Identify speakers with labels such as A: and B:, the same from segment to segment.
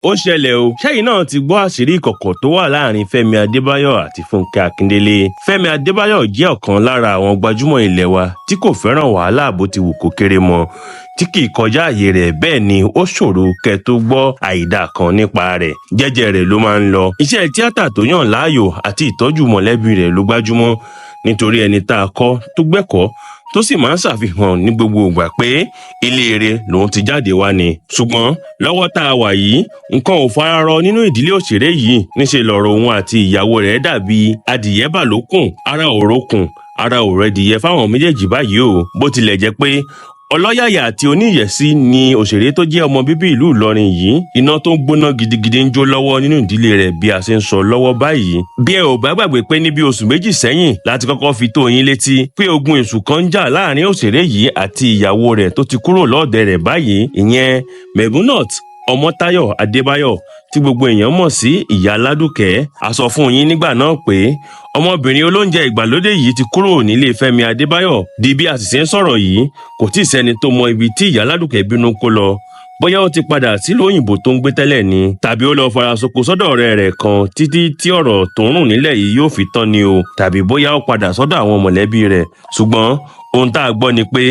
A: Ó ṣẹlẹ̀ o. Ṣẹ́yìn náà ti gbọ́ àṣírí ìkọ̀kọ̀ tó wà láàrin Fẹ́mi Adébáyọ̀ àti Fúnkẹ́ Akíndélé. Fẹ́mi Adébáyọ̀ jẹ́ ọ̀kan lára àwọn gbajúmọ̀ ilé wa tí kò fẹ́ràn wàhálà bó ti wù kó kéré mọ́, tí kì í kọjá àyè rẹ̀. Bẹ́ẹ̀ ni ó ṣòro kẹ́ tó gbọ́ àìdá kan nípa rẹ̀. Jẹ́jẹ́ rẹ̀ ló máa ń lọ. Iṣẹ́ tíátà tó yàn láàyò àti ìtọ́jú mọ̀lẹ́bí rẹ̀ ló gbájúmọ́, nítorí ẹni tá a kọ́ tó gbẹ́kọ̀ọ́, tó sì máa ń ṣàfihàn ní gbogbo ìgbà pé ilé eré lòun ti jáde wá ni. Ṣùgbọ́n lọ́wọ́ tá a wà yìí, nǹkan ò fararọ nínú ìdílé òṣèré yìí. Níṣẹ́ lọ̀rọ̀ òun àti ìyàwó rẹ̀ dàbí adìyẹ bàlókùn, ara ò rókun, ara ò rẹ́dìyẹ fáwọn méjèèjì báyìí o. Bó tilẹ̀ jẹ́ pé ọlọ́yàyà àti oníyẹ̀sí ni òṣèré tó jẹ́ ọmọ bíbí ìlú Ìlọrin yìí, iná tó ń gbóná gidigidi ń jó lọ́wọ́ nínú ìdílé rẹ̀ bí a ṣe ń sọ lọ́wọ́ báyìí. Bí ẹ ò bá gbàgbé pé ní bí oṣù 2 sẹ́yìn láti kọ́kọ́ fi tó yín létí pé ogun èṣù kan ń jà láàrin òṣèré yìí àti ìyàwó rẹ̀ tó ti kúrò lọ́ọ̀dẹ̀ rẹ̀ báyìí, ìyẹn Memunat Ọmọ́táyọ̀ Adébáyọ̀, tí gbogbo èèyàn mọ̀ sí Ìyá Aládùkẹ́. A sọ fún yín nígbà náà pé ọmọbìnrin olóúnjẹ ìgbàlódé yìí ti kúrò nílé Fẹ́mi Adébáyọ̀. Di bí a sì ṣe ń sọ̀rọ̀ yìí, kò tí ì sẹ́ni tó mọ ibi tí Ìyá Aládùkẹ́ bínú kó lọ, bóyá ó ti padà sílùú òyìnbó tó ń gbé tẹ́lẹ̀ ni, tàbí ó lọ farasoko sọ́dọ̀ ọ̀rẹ́ rẹ̀ kan títí tí ọ̀rọ̀ tó ń rùn nílẹ̀ yìí yóò fi tán ni o, tàbí bóyá ó padà sọ́dọ̀ àwọn mọ̀lẹ́bí rẹ̀. Ṣùgbọ́n ohun tá a gbọ́ ni pé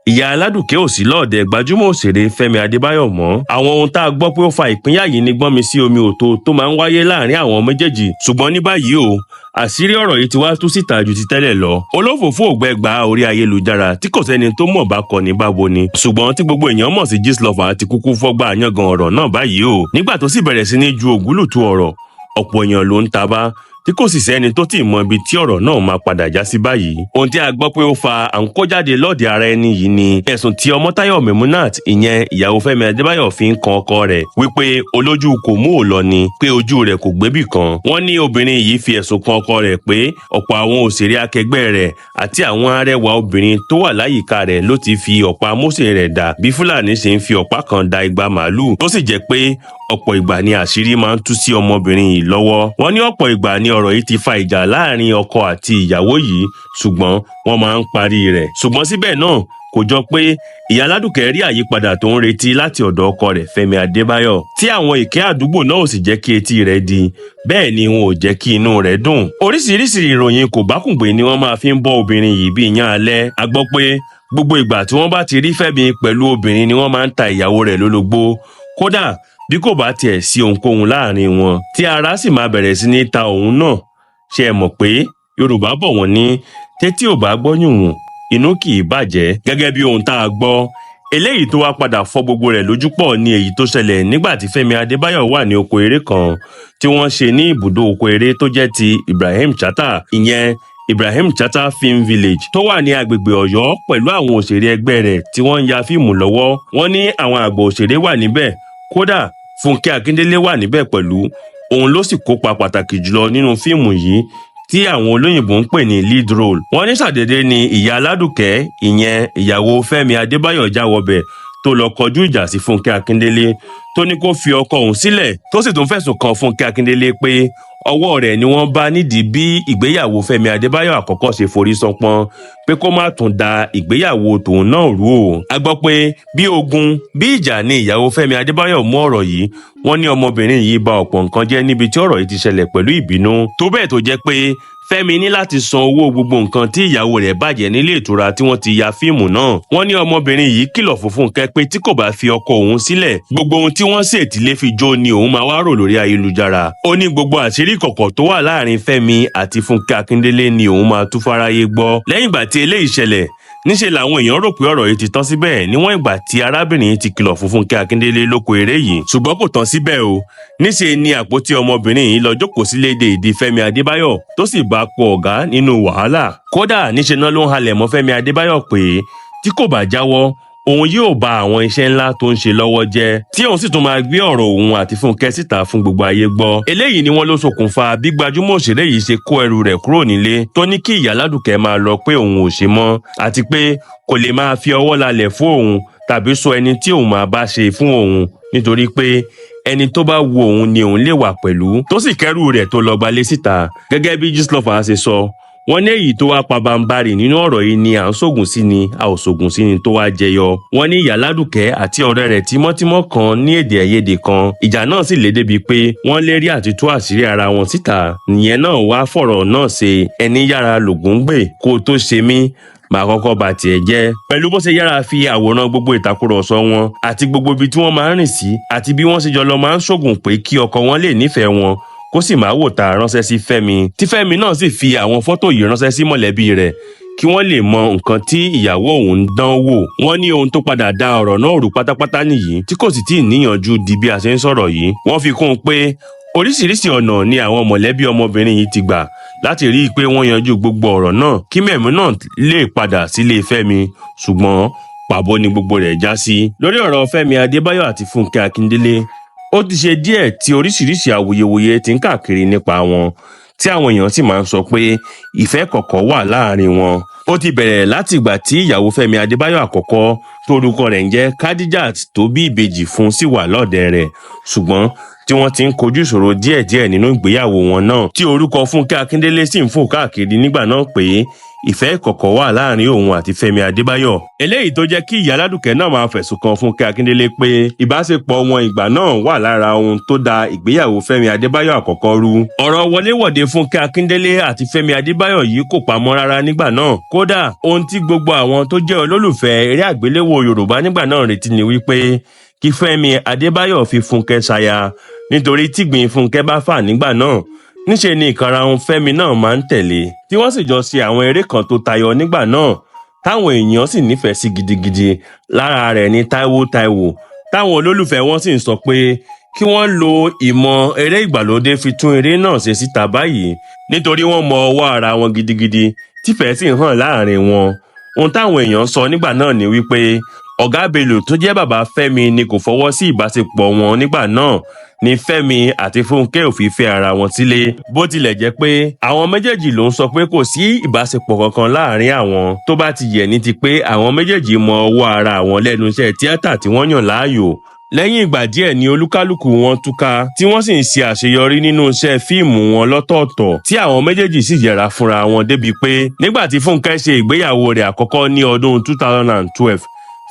A: Ìyá Aládùkẹ́ ò sí lọ́ọ̀dẹ̀ gbajúmọ̀ òṣèré Fẹ́mi Adébáyọ̀ mọ́. Àwọn ohun tá a gbọ́ pé ó fa ìpínyà yìí ní gbọ́nmi sí omi òtó tó máa ń wáyé láàrin àwọn méjèèjì. Ṣùgbọ́n ní báyìí o, àṣírí ọ̀rọ̀ yìí ti wá tú síta ju ti tẹ́lẹ̀ lọ. Olófòfó ògbẹ́gba orí ayélujára tí kò sẹ́ni tó mọ̀ bá kọ ní bábo ni, ṣùgbọ́n tí gbogbo èèyàn mọ̀ sí Gistlover, ti kúkú fọ́gbà yángàn ọ̀rọ̀ náà báyìí o. Nígbà tó sì bẹ̀rẹ̀ sí ní ju ògúlùtù ọ̀rọ̀, ọ̀pọ̀ èèyàn ló ń tabá, tí kò sì sẹ́ni tó tì mọ ibi tí ọ̀rọ̀ náà máa padà já sí báyìí. Ohun tí a gbọ́ pé ó fa à ń kó jáde lọ́ọ̀dẹ̀ ara ẹni yìí ni ẹ̀sùn tí Ọmọ́táyọ̀ Memunat, ìyẹn ìyàwó Fẹ́mi Adébáyọ̀, fi ń kan ọkọ rẹ̀ wípé olójú kò mú ò lọ ni, pé ojú rẹ̀ kò gbébì kan. Wọ́n ní obìnrin yìí fi ẹ̀sùn kan ọkọ rẹ̀ pé ọ̀pọ̀ àwọn òṣèré akẹgbẹ́ rẹ̀ àti àwọn arẹwà obìnrin tó wà láyìíká rẹ̀ ló ti fi ọ̀pá Mósè rẹ̀ dà bí Fúlàní ṣe ń fi ọ̀pá kan da igba màálùú, tó sì jẹ́ pé ọ̀pọ̀ ìgbà ni àṣírí máa ń tú sí ọmọbìnrin yìí lọ́wọ́. Wọ́n ní ọ̀pọ̀ ìgbà ni ọ̀rọ̀ yìí ti fa ìjà láàrin ọkọ àti ìyàwó yìí, ṣùgbọ́n wọ́n máa ń parí rẹ̀. Ṣùgbọ́n síbẹ̀ náà, kò jọ pé Ìyá Aládùkẹ́ rí àyípadà tó ń retí láti ọ̀dọ̀ ọkọ rẹ̀ Fẹ́mi Adébáyọ̀, tí àwọn ìkẹ́ àdúgbò náà ò sì jẹ́ kí etí rẹ̀ di, bẹ́ẹ̀ ni wọn ò jẹ́ kí inú rẹ̀ dùn. Oríṣiríṣi ìròyìn kò bákùngbé ni wọ́n máa fi ń bọ́ obìnrin yìí bí iyán alẹ́. A gbọ́ pé gbogbo ìgbà tí wọ́n bá ti rí Fẹ́mi pẹ̀lú obìnrin ni wọ́n máa ń ta ìyàwó rẹ̀ lólobó, kódà bí kò bá tiẹ̀ sí ohunkóhun láàrin wọn, tí ara sì máa bẹ̀rẹ̀ sí ní ta òun náà. Ṣe é mọ̀ pé Yorùbá bọ̀, wọ́n ní tétí ò bá gbọ́ yùnwùn, inú kì í bàjẹ́? Gẹ́gẹ́ bí ohun tá a gbọ́, eléyìí tó wá padà fọ́ gbogbo rẹ̀ lójú pọ̀ ní èyí tó ṣẹlẹ̀ nígbà tí Fẹ́mi Adébáyọ̀ wà ní oko eré kan tí wọ́n ṣe ní ibùdó oko eré tó jẹ́ ti Ibrahim Chatta, ìyẹn Ibrahim Chatta Film Village tó wà ní agbègbè Ọ̀yọ́, pẹ̀lú àwọn òṣèré ẹgbẹ́ rẹ̀ tí wọ́n ń ya fíìmù lọ́wọ́. Wọ́n ní àwọn àgbà òṣèré wà níbẹ̀, kódà Fúnkẹ́ Akíndélé wà níbẹ̀ pẹ̀lú. Òun ló sì kópa pàtàkì jùlọ nínú fíìmù yìí tí àwọn olóyìnbó ń pè ní lead role. Wọ́n ní ṣàdédé ni Ìyá Aládùkẹ́, ìyẹn ìyàwó Fẹ́mi Adébáyọ̀, já wọbẹ̀, tó lọ kọjú ìjà sí Fúnkẹ́ Akíndélé, tó ní kó fi ọkọ òun sílẹ̀, tó sì tún fẹ̀sùn kan Fúnkẹ́ Akíndélé pé ọwọ́ rẹ̀ ni wọ́n bá nídìí bí ìgbéyàwó Fẹ́mi Adébáyọ̀ àkọ́kọ́ ṣe forí ṣánpọ́n, pé kó má tún da ìgbéyàwó tòun náà rú o. A gbọ́ pé bí ogun bí ìjà ni ìyàwó Fẹ́mi Adébáyọ̀ mú ọ̀rọ̀ yìí. Wọ́n ní ọmọbìnrin yìí ba ọ̀pọ̀ nǹkan jẹ́ níbi tí ọ̀rọ̀ yìí ti ṣẹlẹ̀ pẹ̀lú ìbínú, tó bẹ́ẹ̀ tó jẹ́ pé Fẹ́mi ní láti san owó gbogbo nǹkan tí ìyàwó rẹ̀ bàjẹ́ nílé ìtura tí wọ́n ti ya fíìmù náà. Wọ́n ní ọmọbìnrin yìí kìlọ̀ fún Fúnkẹ́ pé tí kò bá fi ọkọ òun sílẹ̀, gbogbo ohun tí wọ́n ṣètìlé fi jó ni òun máa wá rò lórí ayélujára. Ó ní gbogbo àṣírí ìkọ̀kọ̀ tó wà láàrin Fẹ́mi àti Fúnkẹ́ Akíndélé ni òun máa tú fáráyé gbọ́. Lẹ́yìn ìgbà tí eléyìí ṣẹlẹ̀, níṣẹ́ làwọn èèyàn rò pé ọ̀rọ̀ yìí ti tán síbẹ̀, níwọ̀n ìgbà tí arábìnrin yìí ti kìlọ̀ fún Fúnkẹ́ Akíndélé lóko eré yìí. Ṣùgbọ́n kò tán síbẹ̀ o. Níṣẹ́ ni àpótí ọmọbìnrin yìí lọ jókòó sílé de ìdí Fẹ́mi Adébáyọ̀, tó sì bá pọ̀ ọ̀gá nínú wàhálà. Kódà níṣẹ́ náà ló ń halẹ̀ mọ́ Fẹ́mi Adébáyọ̀ pé tí kò bá jáwọ́, òun yóò ba àwọn iṣẹ́ ńlá tó ń ṣe lọ́wọ́ jẹ́, tí òun sì tún máa gbé ọ̀rọ̀ òun àti Fúnkẹ́ síta fún gbogbo ayé gbọ́. Eléyìí ni wọ́n ló ṣokùnfà bí gbajúmọ̀ òṣèré yìí ṣe kó ẹrù rẹ̀ kúrò nílé, tó ní kí Ìyá Aládùkẹ́ máa lọ, pé òun ò ṣe mọ́, àti pé kò lè máa fi ọwọ́ lálẹ̀ fún òun tàbí sọ ẹni tí òun máa bá ṣe fún òun, nítorí pé ẹni tó bá wu òun ni òun lè wà pẹ̀lú, tó sì kẹ́rù rẹ̀ tó lọ gbalé síta. Gẹ́gẹ́ bí Gistlover ṣe sọ, Wọ́n ní èyí tó wá pabambarì nínú ọ̀rọ̀ yìí ni à ń sògùn sí ni a ò sògùn sí ni tó wá jẹyọ. Wọ́n ní Ìyáládùkẹ́ àti ọ̀rẹ́ rẹ̀ tímọ́tímọ́ kan ní èdè àìyedè kan. Ìjà náà sì lé débi pé wọ́n lérí àti tú àṣírí ara wọn síta. Nìyẹn náà wá fọ̀rọ̀ náà ṣe ẹni yára lògùn gbè, kó tó ṣe mí màá kọ́kọ́ ba tiẹ̀ jẹ́. Pẹ̀lú bó ṣe yára fi àwòrán gbogbo ìtàkùrọ̀sọ wọn àti gbogbo ibi tí wọ́n máa ń rìn sí àti bí wọ́n ṣe jọ lọ máa ń ṣògùn pé kí ọkọ wọn lè nífẹ̀ẹ́ wọn kó sì máa wò ta ránṣẹ́ sí Fẹ́mi, tí Fẹ́mi náà sì fi àwọn fọ́tò yìí ránṣẹ́ sí mọ̀lẹ́bí rẹ̀ kí wọ́n lè mọ nǹkan tí ìyàwó òun ń dán wò. Wọ́n ní ohun tó padà da ọ̀rọ̀ náà rú pátápátá nìyí, tí kò sì tíì níyànjú di bí a ṣe ń sọ̀rọ̀ yìí. Wọ́n fi kún un pé oríṣiríṣi ọ̀nà ni àwọn mọ̀lẹ́bí ọmọbìnrin yìí ti gbà láti rí i pé wọ́n yanjú gbogbo ọ̀rọ̀ náà kí Mẹ̀múnà lè padà sílé Fẹ́mi, ṣùgbọ́n pàbó ni gbogbo rẹ̀ já sí. Lórí ọ̀rọ̀ Fẹ́mi Adébáyọ̀ àti Fúnkẹ́ Akíndélé, ó ti ṣe díẹ̀ tí oríṣiríṣi awuyewuye ti ń káàkiri nípa wọn, tí àwọn èèyàn sì máa ń sọ pé ìfẹ́ kọ̀kọ̀ wà láàrin wọn. Ó ti bẹ̀rẹ̀ láti ìgbà tí ìyàwó Fẹ́mi Adébáyọ̀ àkọ́kọ́, torúkọ rẹ̀ ń jẹ́ Khadijat, tó bí ìbejì fún sì wà lọ́ọ̀dẹ̀ rẹ̀, ṣùgbọ́n tí wọ́n ti ń kojú ìṣòro díẹ̀díẹ̀ nínú ìgbéyàwó wọn náà, tí orúkọ Fúnkẹ́ Akíndélé sì ń fò káàkiri nígbà náà pé ìfẹ́ ìkọ̀kọ̀ wà láàrin òun àti Fẹ́mi Adébáyọ̀. Eléyìí tó jẹ́ kí Ìyá Aládùkẹ́ náà máa fẹ̀sùn kan Fúnkẹ́ Akíndélé pé ìbáṣepọ̀ wọn ìgbà náà wà lára ohun tó da ìgbéyàwó Fẹ́mi Adébáyọ̀ àkọ́kọ́ rú. Ọ̀rọ̀ wọléwọ̀de Fúnkẹ́ Akíndélé àti Fẹ́mi Adébáyọ̀ yìí kò pamọ́ rárá nígbà náà. Kódà, ohun tí gbogbo àwọn tó jẹ́ olólùfẹ́ eré àgbéléwò Yorùbá nígbà náà retí ni wípé kí Fẹ́mi Adébáyọ̀ fi Fúnkẹ́ ṣaya, nítorí tígbìn Fúnkẹ́ bá fà nígbà náà, níṣe ni ìkarahun Fẹ́mi náà máa ń tẹ̀lé, tí wọ́n sì jọ ṣe àwọn eré kan tó tayọ nígbà náà táwọn èèyàn sì nífẹ̀ẹ́ sí gidigidi. Lára rẹ̀ ní Táíwò Táíwò, táwọn olólùfẹ́ wọn sì ń sọ pé kí wọ́n lo ìmọ̀ eré ìgbàlódé fi tún eré náà ṣe síta báyìí, nítorí wọ́n mọ ọwọ́ ara wọn gidigidi, tífẹ̀ẹ́ sì hàn láàrin wọn. Ohun táwọn èèyàn sọ nígbà náà ni wípé Ọ̀gá Bello tó jẹ́ bàbá Fẹ́mi ni kò fọwọ́ sí ìbáṣepọ̀ wọn nígbà náà, ní Fẹ́mi àti Fúnkẹ́ ò fi fẹ́ ara wọn sílé, bó tilẹ̀ jẹ́ pé àwọn méjèèjì ló ń sọ pé kò sí ìbáṣepọ̀ kankan láàrin àwọn, tó bá ti yẹ ní ti pé àwọn méjèèjì mọ ọwọ́ ara àwọn lẹ́nu iṣẹ́ tíátà tí wọ́n yàn láàyò. Lẹ́yìn ìgbà díẹ̀ ni olúkálùkù wọn túká, tí wọ́n sì ń ṣe àṣeyọrí nínú iṣẹ́ fíìmù wọn lọ́tọ̀ọ̀tọ̀, tí àwọn méjèèjì sì yẹra fúnra wọn, débi pé nígbà tí Fúnkẹ́ ṣe ìgbéyàwó rẹ̀ àkọ́kọ́ ní ọdún 2012,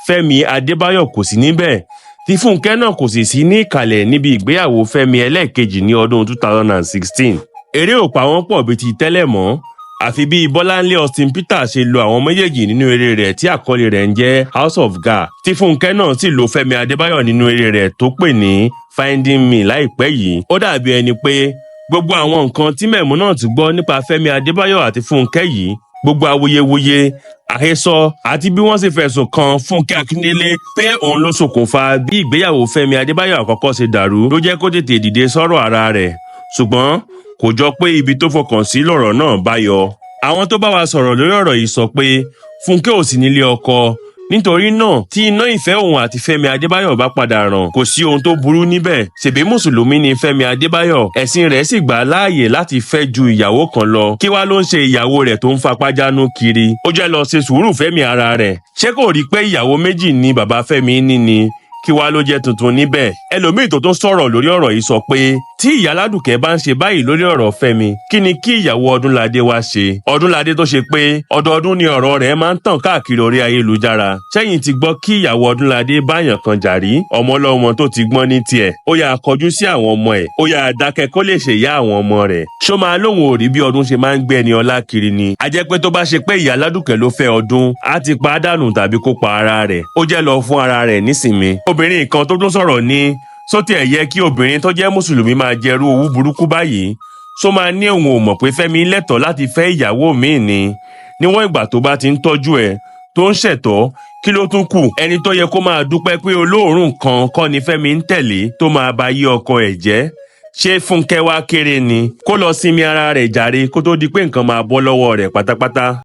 A: Fẹ́mi Adébáyọ̀ kò sí níbẹ̀, tí Fúnkẹ́ náà kò sì sí ní ìkàlẹ̀ níbi ìgbéyàwó Fẹ́mi ẹlẹ́ẹ̀kejì ní ọdún 2016. Eré ò pa wọ́n pọ̀ bíi ti tẹ́lẹ̀ mọ́, àfi bí Bọ́láńlé Austin Peter ṣe lo àwọn méjèèjì nínú eré rẹ̀ tí àkọlé rẹ̀ ń jẹ́ House of Ga'a, tí Fúnkẹ́ náà sì lo Fẹ́mi Adébáyọ̀ nínú eré rẹ̀ tó pè ní Finding Me láìpẹ́ yìí. Ó dàbí ẹni pé gbogbo àwọn nǹkan tí Mẹ̀múnà ti gbọ́ nípa Fẹ́mi Adébáyọ̀ àti Fúnkẹ́ yìí, gbogbo awuyewuye, àhesọ àti bí wọ́n sì fẹ̀sùn kan Fúnkẹ́ Akíndélé pé òun ló ṣokùnfà bí ìgbéyàwó Fẹ́mi Adébáyọ̀ àkọ́kọ́ ṣe dàrú, ló jẹ́ kó tètè dìde sọ̀rọ̀ ara rẹ̀, ṣùgbọ́n kò jọ pé ibi tó fọkàn sí lọ̀rọ̀ náà bá yọ. Àwọn tó bá wa sọ̀rọ̀ lórí ọ̀rọ̀ yìí sọ pé Fúnkẹ́ ò sí nílé ọkọ, nítorí náà tí iná ìfẹ́ òun àti Fẹ́mi Adébáyọ̀ bá padà ràn, kò sí ohun tó burú níbẹ̀. Ṣèbí mùsùlùmí ni Fẹ́mi Adébáyọ̀, ẹ̀sìn rẹ̀ sì gbà á láàyè láti fẹ́ ju ìyàwó kan lọ. Kí wá ló ń ṣe ìyàwó rẹ̀ tó ń fapá jánu kiri? Ó jẹ́ lọ ṣe sùúrù fẹ́mi ara rẹ̀. Ṣé kò rí pé ìyàwó méjì ni bàbá Fẹ́mi ní ni? Kí wá ló jẹ́ tuntun níbẹ̀? Ẹlòmíì tó tún sọ̀rọ̀ lórí ọ̀rọ̀ yìí sọ pé tí Ìyá Aládùkẹ́ bá ń ṣe báyìí lórí ọ̀rọ̀ Fẹ́mi, kí ni kí ìyàwó Ọdúnládé wá ṣe? Ọdúnládé tó ṣe pé ọdọọdún ni ọ̀rọ̀ rẹ̀ máa ń tàn káàkiri orí ayélujára. Sẹ́yìn ti gbọ́ kí ìyàwó Ọdúnládé báyàn kan jà rí? Ọmọ ọlọ́mọ tó ti gbọ́n ní tiẹ̀, ó yà kọjú sí àwọn ọmọ ẹ̀, ó yà dákẹ́ kó lè ṣèyá àwọn ọmọ rẹ̀. Ṣó máa lóun ò rí bí Ọdún ṣe máa ń gbé ẹni ọlá kiri ni? A jẹ́ pé tó bá ṣe pé Ìyá Aládùkẹ́ ló fẹ́ Ọdún, á ti pa á dànù tàbí kó pa ara rẹ̀. Ó jẹ́ lọ fún ara rẹ̀ nísinmi. Obìnrin kan tó tún sọ̀rọ̀ ní sótì ẹ̀ yẹ kí obìnrin tó jẹ́ mùsùlùmí máa jẹrú owú burúkú báyìí. Só máa ní òun ò mọ̀ pé Fẹ́mi lẹ́tọ̀ọ́ láti fẹ́ ìyàwó míì ni, níwọ̀n ìgbà tó bá ti ń tọ́jú ẹ̀, tó ń ṣẹ̀tọ́, kí ló tún kù? Ẹni tó yẹ kó máa dúpẹ́ pé olóòórùn kan kọ́ ni Fẹ́mi ń tẹ̀lé tó máa ba yí ọkọ ẹ̀ jẹ́. Ṣé Fúnkẹ́ wá kéré ni? Kó lọ sinmi ara rẹ̀ jàre, kó tó di pé nǹkan máa bọ́ lọ́wọ́ rẹ̀ pátápátá.